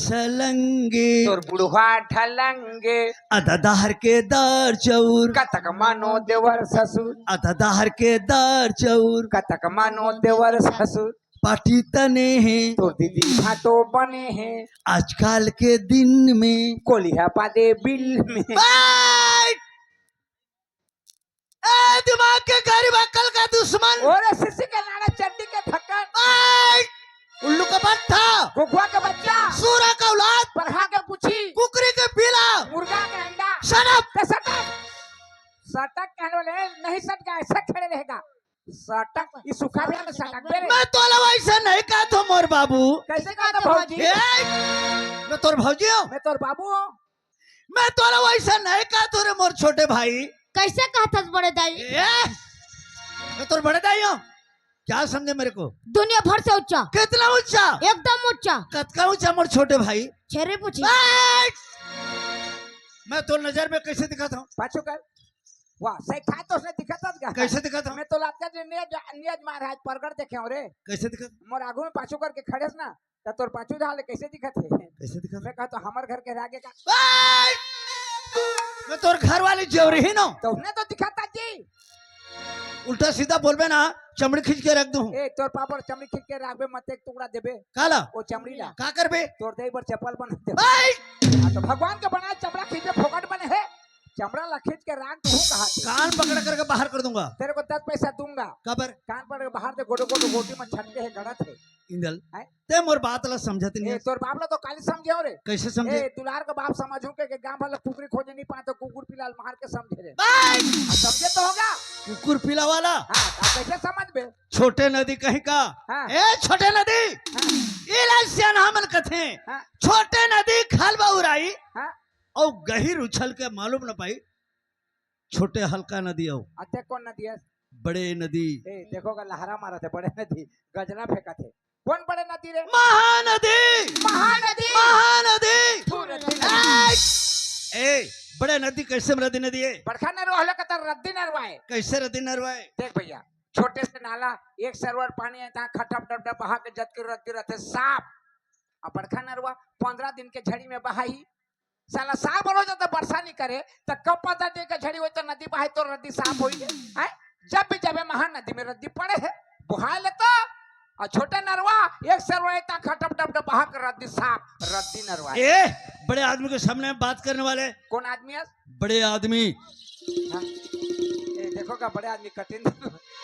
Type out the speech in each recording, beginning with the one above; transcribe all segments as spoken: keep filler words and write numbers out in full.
चलंगे। तोर बुढ़वा ढलंगे। अदा दार के दार चउर। कतक मानो देवर ससुर। अदा दार के दार चउर। कतक मानो देवर ससुर। पार्टी तने हे। तोर दीदी भाटो बने हे। आजकल के दिन में। कोलिहा पादे बिल में। बैठ! ए, दिमाग के गरीब, अकल का दुश्मन। ओरे सिसी के लाड़ा, चड्डी के ढक्कन। ए, उल्लू का पट्ठा। घुघुआ के बच्चा। सूरा का औलाद। बरहा के पूछी। कुकरी के पीला। मुर्गा के अंडा। Shut up। ते सटक। सटक कहने वाले नहीं सटका, ऐसा खड़े रहेगा। सटक, ये सूखा भी है, सटक बे रे। मैं तोला वैसे नहीं कहत हूँ मोर बाबू। कैसे कहत हूँ भौजी? ए, मैं तोर भौजी हूँ। मैं तोर बाबू हूँ। मैं तोला वैसे नहीं कहत हूँ रे मोर छोटे भाई। कैसे कहत हस बड़े दाई? ए, मैं तोर बड़े दाई हूँ। क्या समझे मेरे को? दुनिया भर से ऊंचा। कितना ऊंचा? एकदम ऊंचा। कतका ऊंचा मोर छोटे भाई? छेरे पूछी। बैठ! मैं तोर नजर में कैसे दिखत हूँ? पाछू कर। वाह, सही खाए तो उसने दिखत हस गा। कैसे दिखत हूँ? मैं तो लात कर नियज, नियज मार आज परगट देखे हूँ रे। कैसे दिखत? मोर आगू में पाछू करके खड़े हस ना, त तोर पाछू ढाल कैसे दिखत हे? कैसे दिखत? मैं कहत हूँ हमर घर के आगे का। ए! मैं तोर घर वाली जेवरी ही नो। तो उन्हें तो दिखाता जी। उल्टा सीधा बोलबे ना, चमड़ी खींच के रख दूँ। ए, तोर पापड़ चमड़ी खींच के रखबे, मत एक टुकड़ा देबे। काला? वो चमड़ी ला। का करबे? तोर दे बर चप्पल बना देबे। ए! हाँ, तो भगवान के बनाए चमड़ा खींच के फोकट बने हे। चमड़ा ला खींच के रख दूँ कहा थे। कान पकड़ करके बाहर कर दूंगा। तेरे को दस पैसा दूंगा। काबर? कान पकड़ के बाहर दे, गोडे गोडे गोटी में छटके हे, गड़त हे। इंदल, हैं? ते मोर बात ला समझत नहीं ए, है। तोर बाप ला तो काली समझे हो रे। कैसे समझे? ए, दुलार का बाप समझू के, के गांव वाला कुकरी खोजे नहीं पाए तो कुकुर पिलाल मार के समझे रे। भाई! अब समझे तो होगा। कुकुर पिला वाला? हाँ, अब कैसे समझ बे? छोटे नदी कहीं का? हाँ। ए, छोटे नदी! हाँ। इला सियान हमन कथे। हाँ। छोटे नदी खाल बउराई। हाँ। अउ गहिर उछल के मालूम न पाई। छोटे हल्का नदी अउ अते कौन नदी है? बड़े नदी। ए, देखो का लहरा मारत हे, बड़े नदी, गजना फेंकत हे। कौन बड़े नदी रे? महानदी। महानदी। महानदी। थू नदी। ए, ए, बड़े नदी कैसे में रद्दी नदी है? बड़खा नरवा हलो कतर रद्दी नरवा है। कैसे रद्दी नरवा है? देख भैया, छोटे से नाला, एक सरवर पानी है, तहाँ खटप डप डप बहा के जत के रद्दी रहते साफ। अब बड़खा नरवा पंद्रह दिन के झड़ी में बहाई, साला साल भर हो जाता बरसा नहीं करे, तो कब पता दे के झड़ी होई तो नदी बहाई तो रद्दी साफ होई है, हैं? जब भी जाबे महानदी में रद्दी पड़े है, बुहाए ले तो। और छोटे नरवा, एक सरवा इतना खटप डप डप बहा के रद्दी साफ, रद्दी नरवा। ए, बड़े आदमी के सामने बात करने वाले। कौन आदमी है? बड़े आदमी। हाँ? ए, देखो का बड़े आदमी कठिन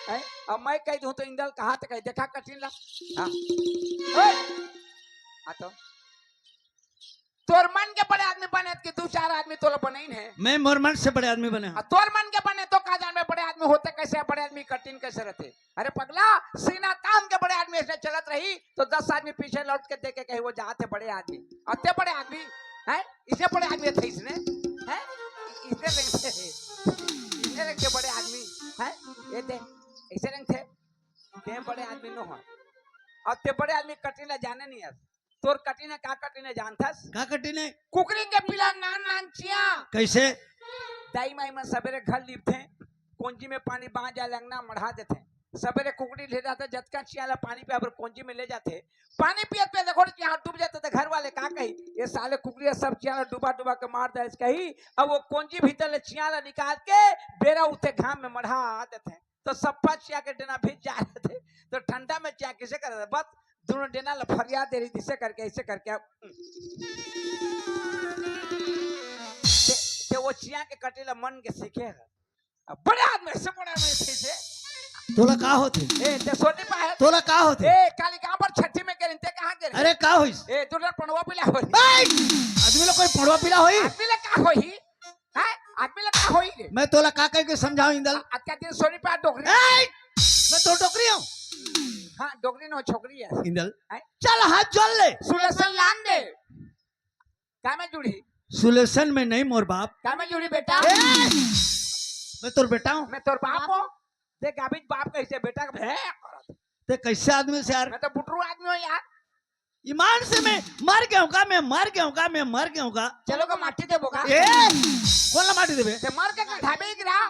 है। अब मैं कह दूं तो इंदल कहा तो कह देखा कठिन ला। हाँ। ओए! आ तो तोर मन के बड़े आदमी बने कि दू चार आदमी तोला बने ही नहीं। मैं मोर मन से बड़े आदमी बने हूँ। आ, तोर मन के बने तो का जान में बड़े आदमी होते कैसे, बड़े आदमी कठिन कैसे रहते? अरे पगला, सीना तान के बड़े आदमी ऐसे चलत रही तो दस आदमी पीछे लौट के देखे कहीं वो जाते बड़े आदमी। अते बड़े आदमी हैं? इसे बड़े आदमी थे इसने? हैं? इसने लेंगे, इसने लेंगे बड़े आदमी हैं? ये दे, ऐसे लेंगे थे। ते बड़े आदमी नो हो। अब ते बड़े आदमी कठिन ला जाने नहीं है। तोर कठिन है, का कठिन है जानथस? का कठिन है? कुकरी के पीला नान नान चिया। कैसे? दाई माई मन सबेरे घर लिपथे, कोंजी में पानी बांध जा, अंगना मढ़ा देथे। सबेरे कुकरी ले जाथे, जतका चिया ला पानी पिया बर कोंजी में ले जाथे। पानी पियत पियत देखो चिया डूब जाथे, तो घर वाले का कही, "ये साले कुकरी सब चिया ला डुबा डुबा के मार दे," कही। अब वो कोंजी भीतर ले चिया ला निकाल के बेरा उठे घाम में मढ़ा देथे। तो सप्पा चिया के डेना भीज जा रहे थे, तो ठंडा में चिया किसे कर रहे थे? बस दोनों डेना ला फरिया दे रही थी, इसे करके, इसे करके। ते, ते वो चिया के कटी ला मन के सीखे है। अब बड़े आदमी से, बड़े आदमी से, से। तोला का होथे? ए, ते सोनी पा है। तोला का होथे? ए, काली कहाँ पर छठी में गिरी, ते कहाँ गिरी? अरे का होइस? ए, तू लोग पड़वा पिला हो रही। ए! आदमी लोग कोई पड़वा पिला होई? आदमी लोग का होई? हैं? आदमी ला का होई रे? मैं तोला का कह के समझाऊं इंदल? आ, अत्या दिन सोनी पा डोकरी। ए! मैं तो डोकरी हूँ। हाँ, डोकरी नो छोकरी है। इंदल, हैं? चल हाथ जोड़ ले। सुलेसन लान दे। का में जुड़ी? सुलेसन में नहीं मोर बाप। का में जुड़ी बेटा? ए! मैं तोर बेटा हूँ। मैं तोर बाप हूँ। देख अभी बाप कैसे बेटा का भे करत। ते कैसे आदमी से यार? मैं तो बुटरू आदमी हूँ यार। ईमान से मैं मर गया हूँ का? मैं मर गया हूँ का? मैं मर गया हूँ का? चलो का माटी दे बोका। ए! कौन ला माटी देबे? ते मर के कढ़ाबे गिरा।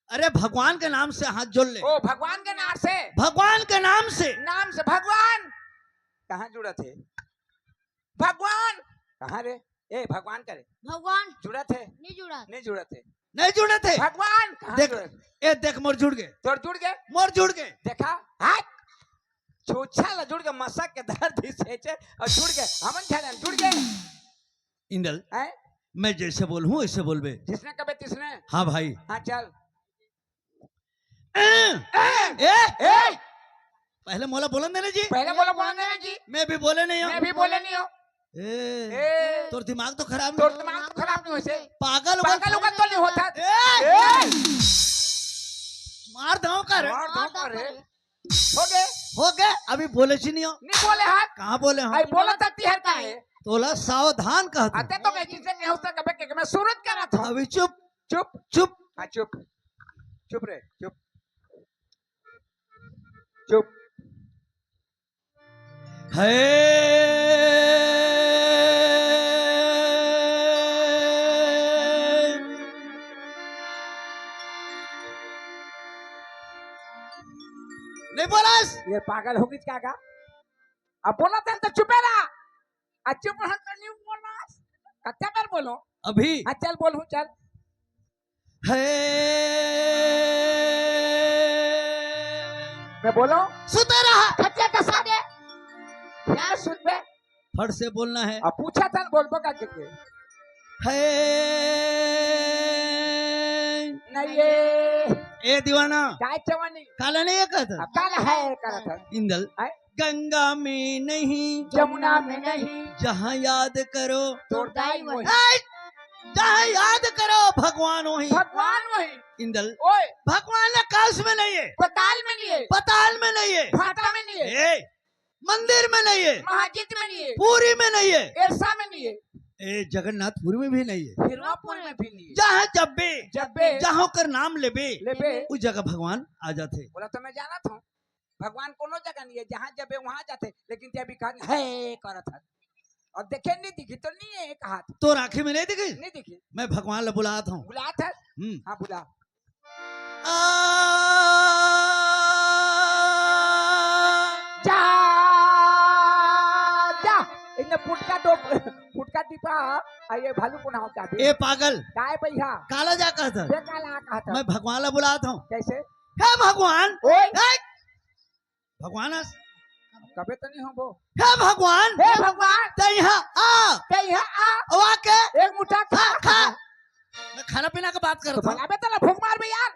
अरे भगवान के नाम से हाथ जोड़ ले। ओ भगवान के नाम से। भगवान के नाम से। नाम से भगवान। कहाँ जुड़ा थे? भगवान। कहाँ रे? ए, भगवान करे। भगवान। जुड़त हे? नहीं जुड़त। नहीं जुड़त हे। नहीं जुड़त हे। भगवान कहाँ देख, जुड़त? ए, देख, मोर जुड़ गे। तोर जुड़ गे? मोर जुड़ गे। देखा? हाथ। छूछा ला जुड़ गे, मसक के धर दिस हे चे, अउ जुड़ गे। हमन झन जुड़ गे। इंदल, हैं? मैं जैसे बोलूं, वैसे बोलबे। जिसने कबे तिसने। हाँ भाई। हाँ, चल। ए, ए, ए, ए। पहले मोला बोलन दे ना जी। पहले मोला बोलन दे ना जी। मैं भी बोले नहीं हूँ। मैं भी बोले नहीं हूँ। ए, ए। तोर दिमाग तो खराब तोर नहीं। दिमाग तो खराब नहीं होइसे। पागल होगा पागल होगा तो नहीं होता। ए। ए। मार दो कर। मार दो कर रे। हो गे। हो गे, अभी बोले ची नहीं हो। नहीं बोले हाथ। कहाँ बोले हम? आई बोला तती हर का है। तोला सावधान कहत हूँ। अते तो मैं जिसे नहीं होता कबे के मैं सूरत करा था। अभी चुप। चुप। चुप। हाँ, चुप। चुप रे, चुप। चुप। है। नहीं बोलस? ये पागल हो गई क्या गा? अब बोला था तो चुपे रहा। आ चुप रहा तो नहीं बोलस। कत्ते बार बोलो? अभी। हाँ, चल बोल हूँ, चल। है। मैं बोलो। सुते रहा। खच्चे का सादे। यार सुन बे। फट से बोलना है। अब पूछा था बोल बका के। है। नहीं ये। ए दीवाना। काय चवानी। काला नहीं है कहता। अब काला है कहता। इंदल। है? गंगा में नहीं, जमुना में नहीं, जहाँ याद करो, तोर दाई वही। ए, जहाँ याद करो, भगवान वही। भगवान वही। इंदल, ओए। भगवान आकाश में नहीं है, पताल में नहीं है, पताल में नहीं है, भाटा में नहीं है, ए, मंदिर में नहीं है, मस्जिद में नहीं है, पूरी में नहीं है, एरसा में नहीं है, ए, जगन्नाथपुरी में भी नहीं है, हिरवापुर में भी नहीं है। जहाँ जब्बे, जब्बे, जहाँ ओकर नाम लेबे, लेबे, उस जगह भगवान आ जाथे। बोला तो मैं जानत हूँ। भगवान कोनो जगह नहीं है, जहाँ जबे वहाँ जाथे, लेकिन ते अभी कहत हे करत हस। अब देखे नहीं दिखी तो नहीं है एक हाथ। तोर आँखी में नहीं दिखी? नहीं दिखी। मैं भगवान ला बुलात हूँ। बुलात हस? हम्म। हाँ, बुला। आ। जा, जा। इन्हें पुटका दो, पुटका टिपा, आ ये भालू पुनाव चाबी। ए पागल। काय भैया? काला जा कहत हस? बे काला कहत हस। मैं भगवान ला बुलात हूँ। कैसे? हे भगवान। ओए। हे भगवान अस। कबे तो नहीं होबो। हे भगवान। हे भगवान। तैं इहाँ आ। तैं इहाँ आ। अउ आके एक मुट्ठा खा, खा। खा। मैं खाना पीना के बात करत हूँ। बनाबे तो ला फूंक मारबे यार।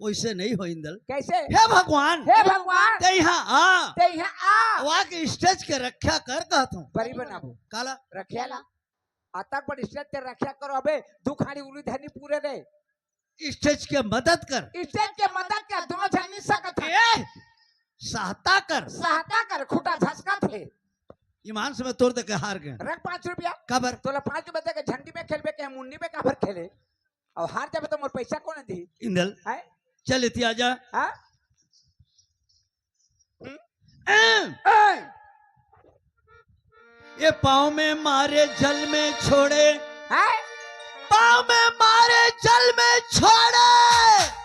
वैसे नहीं हो इंदल। कैसे? हे भगवान। हे भगवान। तैं इहाँ आ। तैं इहाँ आ। अउ आके stage के रक्षा कर कहत हूँ। बड़ी बनाबो। काला? रक्षा ला। अतक बड़ stage के रक्षा करो अबे, दू खानी उरी धनी पूरे दे। Stage के मदद कर। Stage के मदद कर, दोनों झन नहीं सकत हे। ए, सहायता कर। सहायता कर, खूंटा धसकत हे। ईमान से मैं तोर दे के हार गए। रख पाँच रुपया। काबर? तोला पाँच रुपया दे के झंडी में खेलबे के मुन्नी में काबर खेले? अउ हार जाबे तो मोर पैसा कोन दी? इंदल। हैं? चल इति आ जा। हाँ? हम्म? ए! ए! ये पाँव में मारे जल में छोड़े। हैं? पाँव में मारे जल में छोड़े।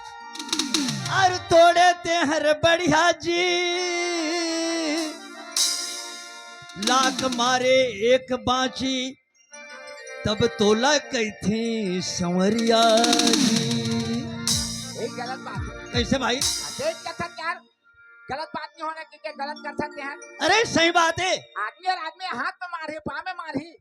अउ तोड़े तेहर बढ़िया जी। लाख मारे एक बाँची। तब तोला कहिथे संवरिया जी। ये गलत बात है। कैसे भाई? देख के था यार, गलत बात नहीं होना कि क्या गलत कर सकते हैं? अरे सही बात है। आदमी अउ आदमी हाथ में मारही, पाँव में मारही।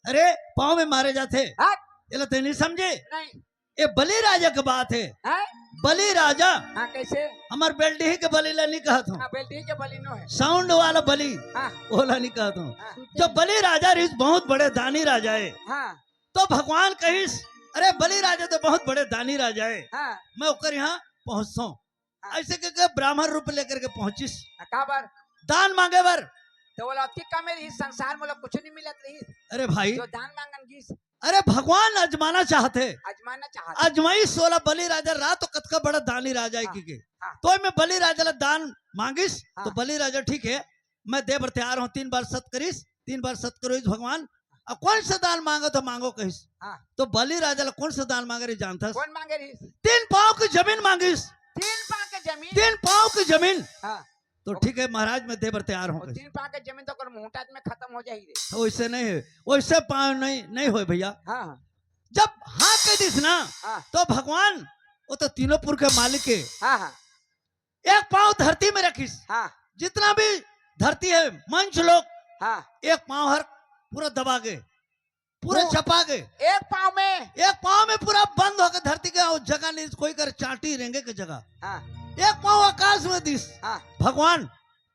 अरे पाँव में मारे जाथे। हाँ। एला तैं नहीं समझे? नहीं। ये बलि राजा के बात है। हैं? बलि राजा। हाँ, कैसे? हमर बेलडीह के बलि ला नहीं कहत हूँ। हाँ, बेलडीह के बलि नो है। Sound वाला बलि। हाँ। ओला नहीं कहत हूँ। हाँ। जो बलि राजा रहिस, बहुत बड़े दानी राजा है। हाँ। तो भगवान कहिस, "अरे बलि राजा तो बहुत बड़े दानी राजा है। हाँ। मैं ओकर यहाँ पहुँचसौं।" हाँ। ऐसे कहिके ब्राह्मण रूप लेकर के पहुँचिस। हाँ, काबर? दान मांगे बर। तो बोला, "अतकी कम है, इस संसार में कुछ नहीं मिलत रही।" अरे भाई। जो दान मांगन गिस। अरे भगवान अजमाना चाहथे। अजमाना चाहथे। अजमाइस ओला बलि राजा ला तो कतका बड़ा दानी राजा है हाँ, कहिके। हाँ। तो मैं बलि राजा ला दान मांगिस, हाँ। तो बलि राजा ठीक है, मैं दे बर तैयार हूँ। तीन बार सत करिस, तीन बार सत करिस भगवान। अब कौन सा दान मांगो तो मांगो कहिस। हाँ। तो बलि राजा ला कौन सा दान मांगे रहिस जानथस? कौन मांगे रहिस? तीन पाँव की जमीन मांगिस। तीन पाँव की जमीन? तीन पाँव की जमीन। हाँ। तो ठीक है महाराज, मैं दे बर तैयार हूँ, और कहिस। तीन पाँव के जमीन तो ओकर मुहूंटा में खत्म हो जाही रे। वैसे नहीं है, वैसे पाँव नहीं, नहीं होय भैया। हाँ, हाँ। जब हाँ कह दिस ना, हाँ। तो भगवान, वो तो तीनों पुर के मालिक है, हाँ, हाँ। एक पाँव धरती में रखिस। हाँ। जितना भी धरती है, मंच लोग, हाँ। एक पाँव हर पूरा दबा गे, पूरा वो चपा गे। एक पाँव में? एक पाँव में पूरा बंद होके धरती के, और जगह नहीं, कोई कर चाटी रेंगे के जगह। हाँ। एक पाँव आकाश में दिस। हाँ। भगवान,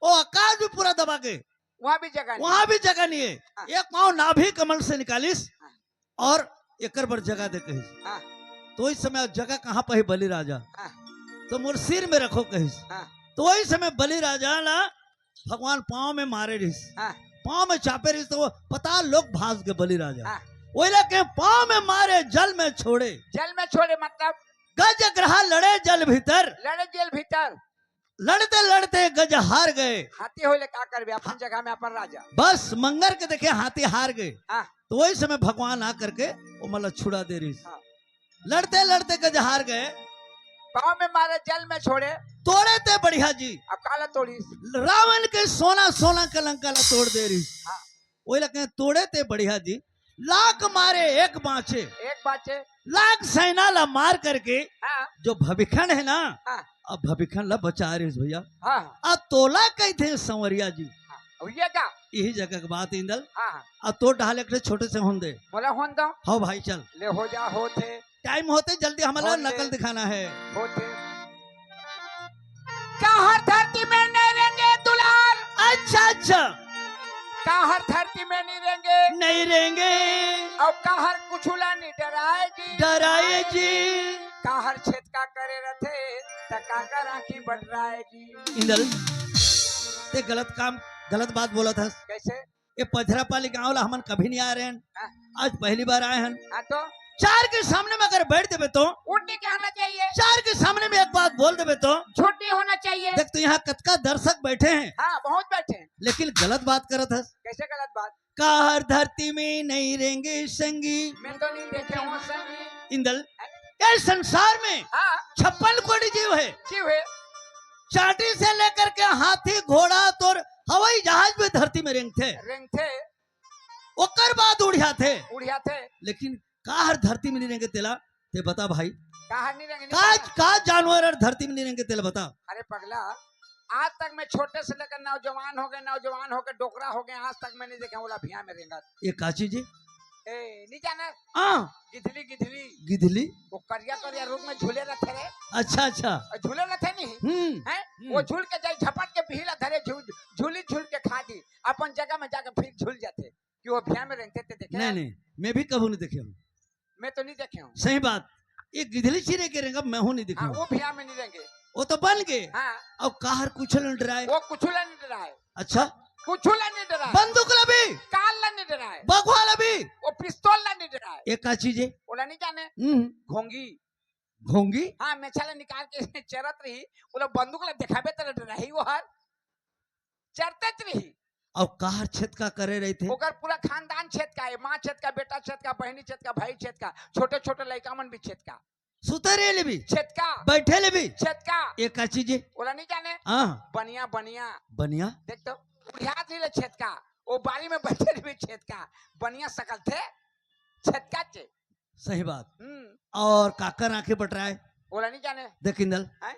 वो आकाश भी पूरा दबा गे। वहाँ भी जगह नहीं। वहाँ भी जगह नहीं है। हाँ। एक पाँव नाभि कमल से निकालिस हाँ। और एकर बर जगह दे कहिस। हाँ। तो इस समय जगह कहाँ पाही बलि राजा? हाँ। तो मोर सिर में रखो कहिस। हाँ। तो वही समय बलि राजा ला भगवान पाँव में मारे रहिस। हाँ। पाँव में चापे रहिस तो वो पताल लोक भास गे बलि राजा। हाँ। वही ला के पाँव में मारे जल में छोड़े। जल में छोड़े मतलब? गज ग्रहा लड़े जल भीतर। लड़े जल भीतर। लड़ते लड़ते गज हार गए। हाथी होले का करबे, अपन जगह में अपन राजा। बस मंगर के देखे हाथी हार गए। हाँ। तो वही समय भगवान आ करके वो मतलब छुड़ा दे रहिस। हाँ। लड़ते लड़ते गज हार गए। पाँव में मारे जल में छोड़े। तोड़े ते बढ़िया जी। अब काला तोड़िस? रावण के सोना सोना के लंका ला तोड़ दे रहिस। हाँ। वही ला कहे तोड़े ते बढ़िया जी, लाख मारे एक बाँचे। एक बाँचे। लाख सेना ला मार करके हाँ। जो भविखंड है ना, हाँ। अब भविखंड ला बचा रहिस भैया। हाँ। अब तोला कहिथे संवरिया जी। हाँ। अब ये का? यही जगह के बात इंदल। हाँ, हाँ। अब तो डाल एक ठे छोटे से होन दे। बोला होन दो। हो भाई चल। ले हो जा होथे। टाइम होते जल्दी हमला होते। नकल दिखाना है। होते। काहर धरती में नहीं रेंगे दुलार। अच्छा, अच्छा। काहर धरती में नहीं रेंगे। नहीं रेंगे। और काहर कुछू ला नहीं डराए जी। डराए जी। काहर छेतका करे रथे, त काकर आँखी बटराए जी। इंदल, ते गलत काम, गलत बात बोलत हस। कैसे? ये पझरापाली गांव ला हमन कभी नहीं आए रहेन, हाँ। आज पहली बार आए हन। हाँ तो? चार के सामने में अगर बैठ देबे तो? उठ के आना चाहिए। चार के सामने में एक बात बोल देबे तो? झूठ नहीं होना चाहिए। देख तो यहाँ कतका दर्शक बैठे हैं। हाँ, बहुत बैठे हैं। लेकिन गलत बात करत हस। कैसे गलत बात? काहर धरती में नहीं रेंगे संगी। मैं तो नहीं देखे हूँ संगी। इंदल, ये संसार में हाँ। छप्पन कोटि जीव है। जीव है। चाटी से लेकर के हाथी, घोड़ा, तोर हवाई जहाज भी धरती में रेंगथे। रेंगथे। ओकर बाद उड़ियाथे। उड़ियाथे। लेकिन काहर धरती में नहीं रेंगे तेला, ते बता भाई। काहर नहीं रेंगे, नहीं का, पता। का जानवर हर धरती में नहीं रेंगे तेला बता। अरे पगला, आज तक मैं छोटे से लेकर नौजवान हो गए, नौजवान होकर डोकरा हो गए, आज तक मैं नहीं देखे ओला भिया में रेंगत। ये का चीज है? ए, नहीं जाना? हाँ। गिधली, गिधली। गिधली? वो करिया करिया रूख में झूले रहते रे। अच्छा, अच्छा। और झूले रहते नहीं? हम्म, हैं? हम्म। वो झूल के जाए झपट के बिहिला धरे झूल, झूली झूल के खा दी। अपन जगह में जाके फिर झूल जाते। कि वो भिया में रेंगथे ते देखे? नहीं, नहीं, मैं भी कभू नहीं देखे हूँ। मैं तो नहीं देखे हूँ। सही बात, ये गिधली चिरे के रेंगब मैं हूँ नहीं देखे हाँ, हूँ। वो भिया में नहीं रेंगे। वो तो बन गए। हाँ। अब काहर कुछ नहीं डराए। वो कुछ ला नहीं डराए। अच्छा। कुछ ला नहीं डराए। बंदूक ला भी। काल ला नहीं डराए। बघवा ला भी। वो पिस्तौल ला नहीं डराए। ये का चीज है? ओला नहीं जाने। हम्म। घोंगी। घोंगी? हाँ, मेछा ला निकाल के चरत रही। ओला बंदूक ला देखाबे त डराही वो हर। चरते रही। अउ काहर छेतका करे रहिथे? ओकर पूरा खानदान छेतका है, माँ छेतका, बेटा छेतका, बहिनी छेतका, भाई छेतका, छोटे-छोटे लइका मन भी छेतका। सुते रहे ले भी? छेतका। बैठे ले भी? छेतका। ये का चीज है? ओला नहीं जाने? हाँ। बनिया, बनिया। बनिया? देख तो, उड़ियात नहीं ले छेतका। वो बारी में बैठे ले भी छेतका। बनिया सकल थे, छेतका चे। सही बात। हम्म। और काकर आंखें बटराए? ओला नहीं जाने। देख इंदल, हैं?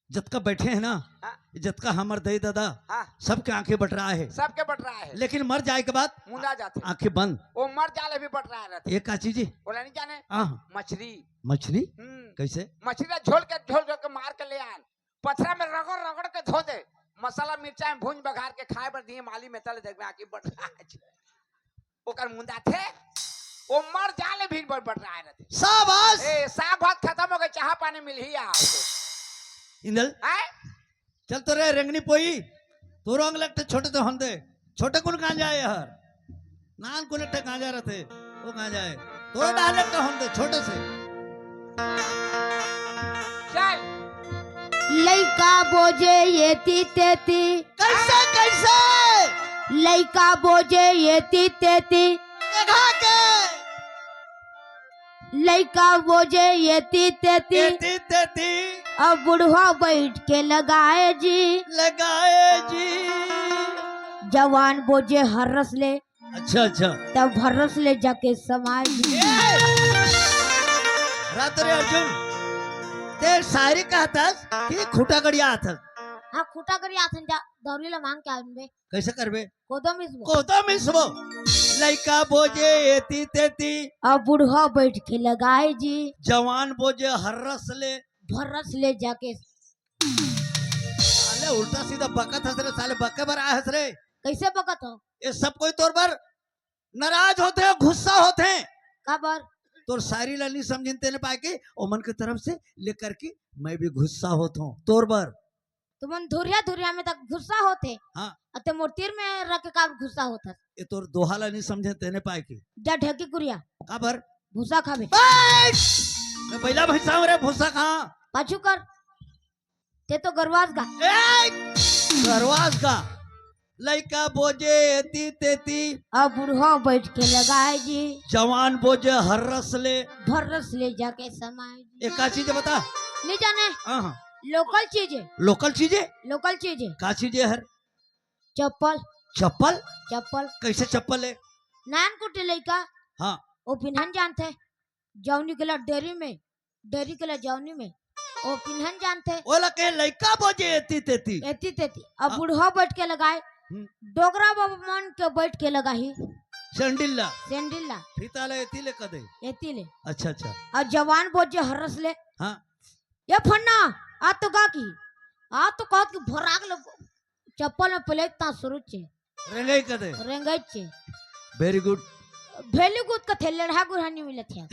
जतका बैठे हैं ना, हाँ। जतका हमर दई दादा, हाँ। सबके आंखें बटराए है। सबके बटराए है। लेकिन मर जाए के बाद मुंदा जाते। आंखें बंद। वो मर जाले भी बटराए रहते। ये का चीज है? ओला नहीं जाने। हाँ। मछली। मछली? हम्म। कैसे? मछली ला झोल के, झोल झोल के मार के ले आन। पथरा में रगड़ रगड़ के धो दे। मसाला मिर्चा में भूंज बघार के खाए बर दिए माली में तले देखबे आंखें बटराए। ओकर मुंदा थे, वो मर जाले भी बड़ बड़ रहा रहते। शाबाश। ए, साग भात खत्म हो गए, चाह पानी मिल ही आओ। इंदल, हैं? चल तो रे रेंगनी पोई, तोरो अंग लगते छोटे तो हम दे, छोटे कुल गांजा है यार, नान कुल लगते गांजा रहते, वो गांजा है, तोरो डाल लगते हम दे, छोटे से। चल। लइका बोजे एती तेती। कैसे, कैसे? लइका बोजे एती तेती। देखा के? लइका बोजे एती तेती। एती तेती। अब बुढ़वा बैठ के लगाए जी, लगाए जी। जवान बोजे हर्रस ले, अच्छा अच्छा। तब हर्रस ले जाके समाए जी। ए! रात रे अर्जुन, ते शायरी कहतस कि खूंटा गड़ियाथस? हाँ, खूंटा गड़ियाथन जा, दौरी ला मांग के आनबे। कैसे करबे? कोदो मिसबो। कोदो मिसबो। लइका बोजे एती तेती, अब बुढ़वा बैठ के लगाए जी। जवान बोजे हर्रस ले, भर्रस ले जाके। साले उल्टा सीधा बकत हस रे, साले बके बर आए हस रे। कैसे बकत हो? ये सब कोई तोर बर नाराज होथे, गुस्सा होथे। काबर? तोर शायरी ला नहीं समझिन तेने पाए के, ओमन के तरफ से लेकर के मैं भी गुस्सा होत हूँ तोर बर। तुमन धुरिया धुरिया में तक गुस्सा होथे। हाँ। अते मोर तीर में रख के काबर गुस्सा होथस? ये तोर दोहा ला नहीं समझे तेने पाए के। जा ढेकी कुरिया। काबर? भूसा खाबे। बैठ! मैं बैला भैंसा हूँ रे, भूसा खा। पाछू कर। ते तो गरवास गा। ए! गरवास गा। लइका बोजे एती तेती, अब बुढ़वा बैठ के लगाए जी। जवान बोजे हर्रस ले, भर्रस ले जाके समाए जी। ए, का चीज है बता? नहीं जाने। हाँ, हाँ। लोकल चीज है। लोकल चीज है? लोकल चीज है। का चीज है हर? चप्पल। चप्पल? चप्पल। कैसे चप्पल है? नान कुटे लइका। हाँ। वो पिन्हन जानथे। जौनी के ला डेरी में, डेरी के ला जौनी में, वो पिन्हन जानथे। ओला के लइका बोजे एती तेती। एती तेती। अब हाँ। बुढ़वा बैठ के लगाए, हम्म। डोकरा बाबा मन के बैठ के लगाही। सैंडिल ला। सैंडिल ला। फीता ला एती ले कदे। एती ले। अच्छा, अच्छा। अउ जवान बोजे हर्रस ले। हाँ। ये फन्ना, आ तो गा की, आ तो कहत कि भराक ले चप्पल में पहले इतना शुरू छे। रेंगई कदे। रेंगई छे। Very good। Very good कथे, लेढ़ा गुरहानी मिलत है।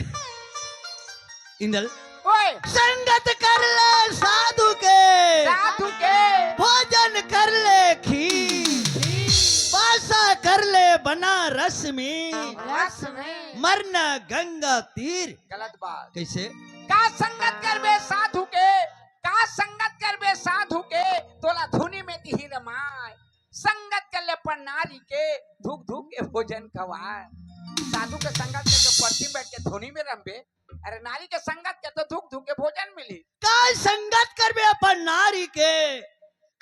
इंदल। ओए। संगत कर ले साधु के। साधु के। भोजन कर ले खीर। बासा कर ले बनारस में। रस में। मरना गंगा तीर। गलत बात। कैसे? का संगत करबे साधु के, का संगत करबे साधु के, तोला धुनी में दिही रमाय। संगत कर ले अपन नारी के, धुक धुक के भोजन खवाय। साधु के संगत करके परती बैठ के धुनी में रमबे, अरे नारी के संगत के तो धुक धुक के भोजन मिली। का संगत करबे अपन नारी के,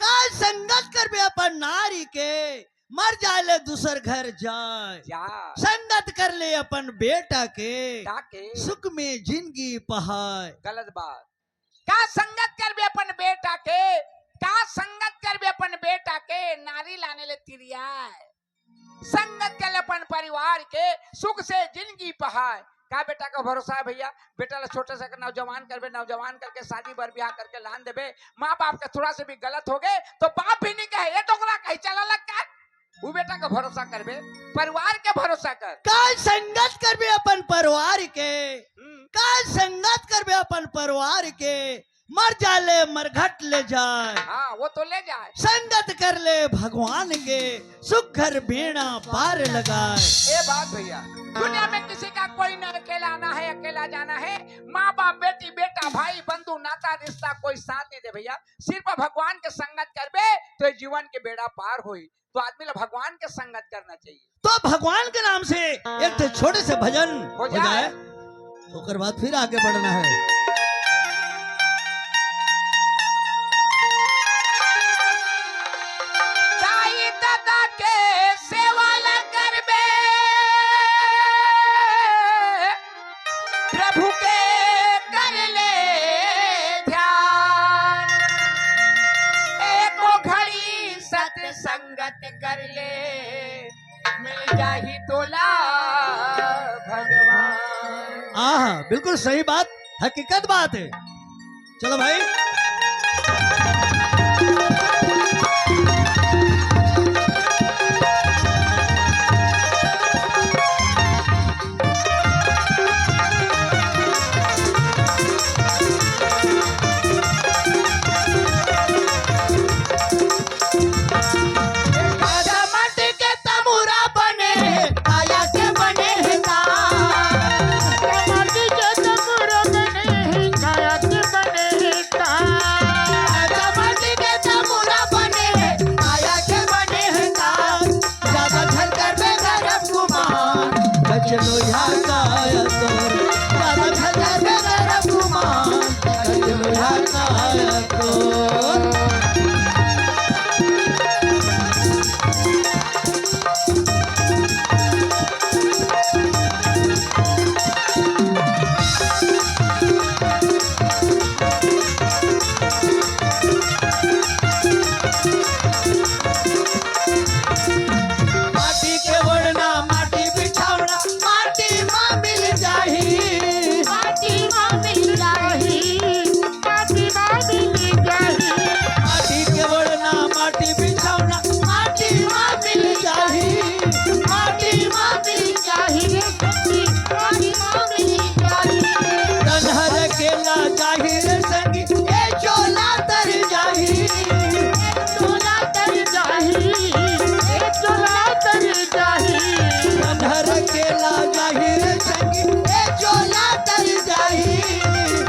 का संगत करबे अपन नारी के, मर जाए ले दूसर घर जाए। जा। संगत कर ले अपन बेटा के, ताके। सुख में जिंदगी पहाए। गलत बात। का संगत करबे अपन बेटा के, का संगत करबे अपन बेटा के, नारी लाने ले तिरियाए। संगत कर ले अपन परिवार के, सुख से जिंदगी पहाए। का बेटा का भरोसा है भैया? बेटा ला छोटे से नौजवान करबे, नौजवान करके शादी बर ब्याह करके लान देबे। माँ बाप के थोड़ा से भी गलत हो गए तो बाप भी नहीं कहे, "ये डोकरा कहीं चला लग का?" वो बेटा का भरोसा करबे, परिवार के भरोसा कर। का संगत करबे अपन परिवार के, हम्म। का संगत करबे अपन परिवार के, मर जाए ले मरघट ले जाए। हाँ, वो तो ले जाए। संगत कर ले भगवान के, सुख घर बेड़ा पार लगाए। ए बात भैया, दुनिया में किसी का कोई न अकेला आना है, अकेला जाना है। माँ बाप, बेटी बेटा, भाई बंधु, नाता रिश्ता कोई साथ नहीं दे भैया। सिर्फ भगवान के संगत करबे तो ये जीवन के बेड़ा पार होई। तो आदमी ला भगवान के संगत करना चाहिए। तो भगवान के नाम से एक ठे छोटे से भजन हो हो जाए। जाए, ओकर बाद फिर आगे बढ़ना है। दाई दादा के सेवा ला करबे, प्रभु के कर ले ध्यान, एको घड़ी सत्संगत कर ले, मिल जाही तोला भगवान। आहा, बिल्कुल सही बात, हकीकत बात है। चलो भाई। हीरे संगी, ए चोला तर जाही, ए चोला तर जाही, ए चोला तर जाही। अंधर के ला जाही रे संगी, ए चोला तर जाही,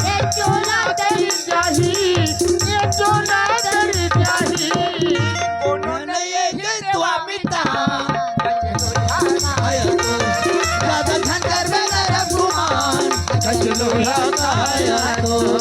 ए चोला तर जाही, ए चोला तर जाही। कोनो नहीं है स्वामी तान। आया तो ज्यादा झंझट में न रघुमान, कचलो लगाया तो।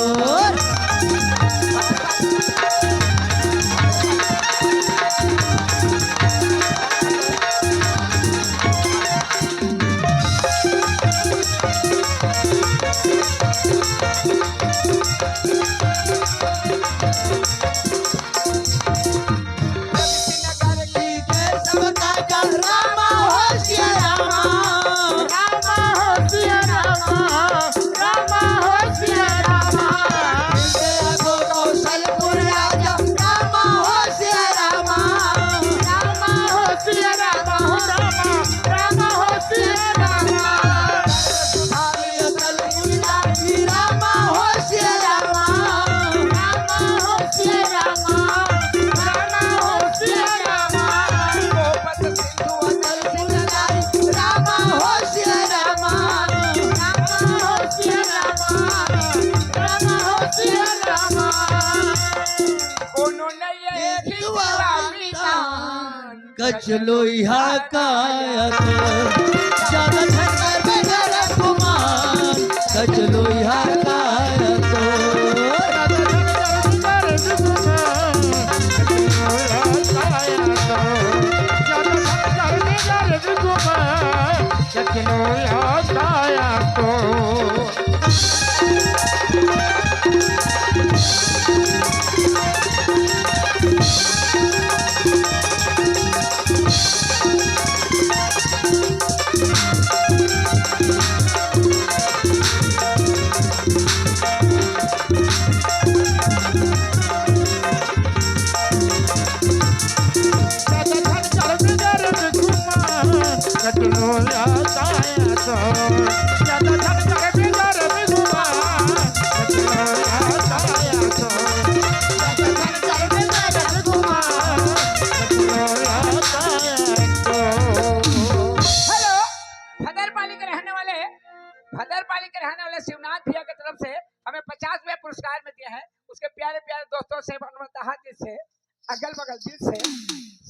कोनो नहीं है स्वामी तान। कचलोइहा काया तो, ज्यादा झंझट में न रघुमान। कचलोइहा काया तो। हेलो, भदरपाली के रहने वाले, भदरपाली के रहने वाले शिवनाथ भैया की तरफ से हमें पचास रुपया पुरस्कार में दिया है। उसके प्यारे प्यारे दोस्तों से, मनमताहा जी से, अगल बगल दिल से,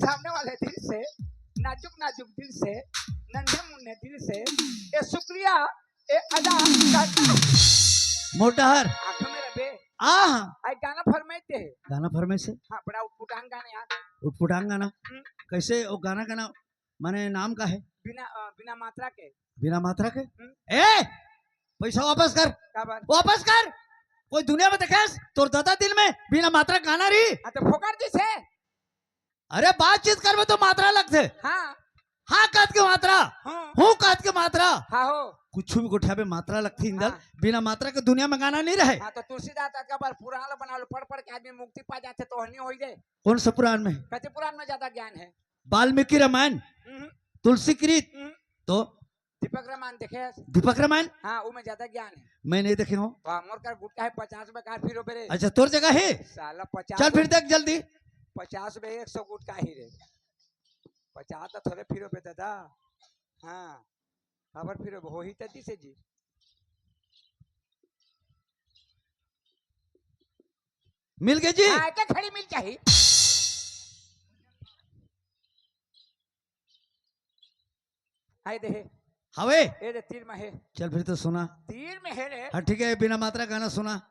सामने वाले दिल से, नाजुक नाजुक दिल से, नन्हे मुन्ने दिल से, ये शुक्रिया, ये अदा करता हूँ। मोटहर। आँख में रबे। आह। आई गाना फरमाइश दे। गाना फरमाइश है? हाँ, बड़ा उटपुटांग गाना यार। उटपुटांग गाना? हम्म। कैसे वो गाना, गाना माने नाम का है? बिना, अ, बिना मात्रा के। बिना मात्रा के? हम्म। ए, पैसा वापस कर। का बात? वापस कर। कोई दुनिया में देखेस तोर दादा दिल में बिना मात्रा गाना रही? हाँ, तो फोकट जी से। अरे, बातचीत करबे तो मात्रा लगथे। हाँ। हाँ कहत के मात्रा। हाँ। हूँ कहत के मात्रा। हाँ हो। कुछ भी गोठियाबे मात्रा लगथे इंदल। हाँ। बिना मात्रा के दुनिया में गाना नहीं रहे। हाँ, तो तुलसीदास का बार पुराण ला बना लो, पढ़ पढ़ के आदमी मुक्ति पा जाथे तो हनी हो जाए। कौन सा पुराण में? कहते पुराण में ज्यादा ज्ञान है। वाल्मीकि रामायण, हम्म। तुलसी कृत, हम्म। तो दीपक रामायण देखे हस? दीपक रामायण? हाँ, वो में ज्यादा ज्ञान है। मैं नहीं देखे हूँ। वाह, मोर कर गुटका है पचास में कार फिर बेरे। अच्छा, तोर जगह है? साला पचास चल फिर देख जल्दी। पचास में एक सौ गुटका ही रे। पचास तो थोड़े फिर बे दादा। हाँ, खबर फिर हो ही तती से जी। मिल गए जी। हाँ, के घड़ी मिल जाही। हाय देहे। हवे। ए रे, तीर में है। चल फिर तो सुना। तीर में है रे। हाँ, ठीक है, बिना मात्रा गाना सुना।